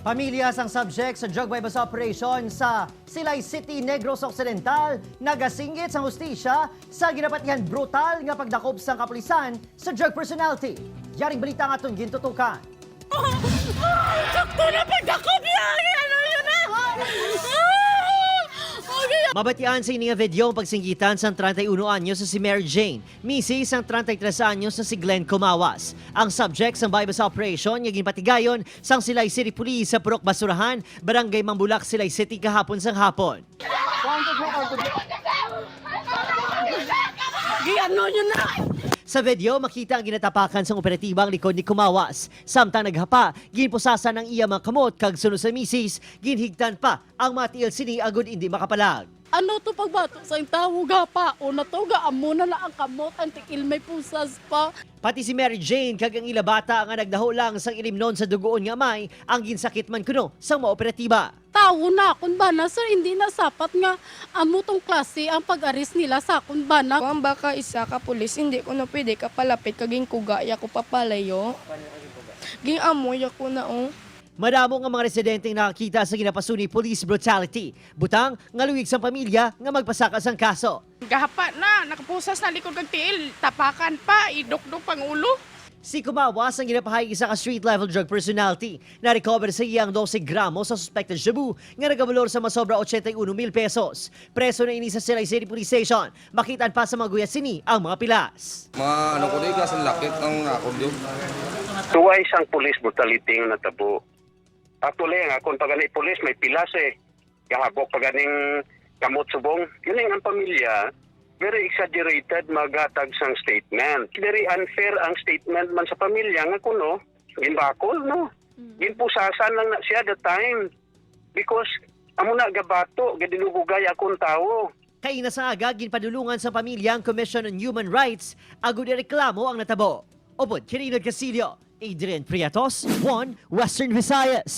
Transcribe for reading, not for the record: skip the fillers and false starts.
Pamilya sang subject sa drug buy-bust operation sa Silay City, Negros Occidental, nagasinggit sa hustisya sa ginapatihan brutal nga pagdakop sang kapulisan sa drug personality. Yaring balita nga aton gintutukan. Sakto na pagdakop niya! Ano yun na? Okay. Mabatian sa ini nga video ang pagsinggitan sang 31 anyos sa si Mary Jane, misis sang 33 anyos sa si Glenn Kumawas. Ang subject sang buy-bust operation nga ginpatigayon sang Silay City Police sa Purok Basurahan, Barangay Mambulak, Silay City kahapon sang hapon. Ano yun na? Sa video, makita ang ginatapakan sang operatiba ang likod ni Kumawas. Samtang naghapa, ginpusasan ang iya mga kamot kag sunod sa misis, ginhigtan pa ang mga tiil sini agud hindi makapalag. Ano to pagbato sa tawo gapa o na to ga amo na lang ang kamot ang tiil may pusas pa. Pati si Mary Jane kag ang ila bata nga nagdaho lang sang ilimnon sa dugoon nga amay ang ginsakit man kuno sang mga operatiba. Tawo na akon bana, sir, hindi na sapat nga amo tong klase ang pag-aris nila sa akon bana. Kung baka isa ka pulis, hindi ko na pwede kapalapit kaging kuga, ya ko papalayo. Ging amoy ako na oh. Madamo nga mga residente ang nakakita sa ginapasuni police brutality. Butang nga luwig sang pamilya nga magpasaka sang kaso. Gahapa na, nakapusas na likod kag tiil, tapakan pa, idukdok pang ulo. Si Kumawas ang ginapahayag isa ka street-level drug personality. Na-recover sa iyang 12 gramo sa suspected shabu nga nagabalor sa masobra 81 mil pesos. Preso na ini sa Silay City Police Station. Makitaan pa sa mga guyat sini ang mga pilas. Mga ano ko di, kasan lakit ang akong yun. Twice ang police brutality nga natabo. Actually, ang akong pagani police may pilas eh. Gahabok paganing kamot subong. Yun ang pamilya, very exaggerated maghatag sang statement. Very unfair ang statement man sa pamilya nga kuno, ginbakol no. Ginpusasan lang na siya the time. Because amo na gabato, gadinubugay akong tawo. Kaina sa aga, ginpadulungan sa pamilya ang Commission on Human Rights agud reklamo ang natabo. Ubod, Quirino Casillo, Adrian Priatos, 1 Western Visayas.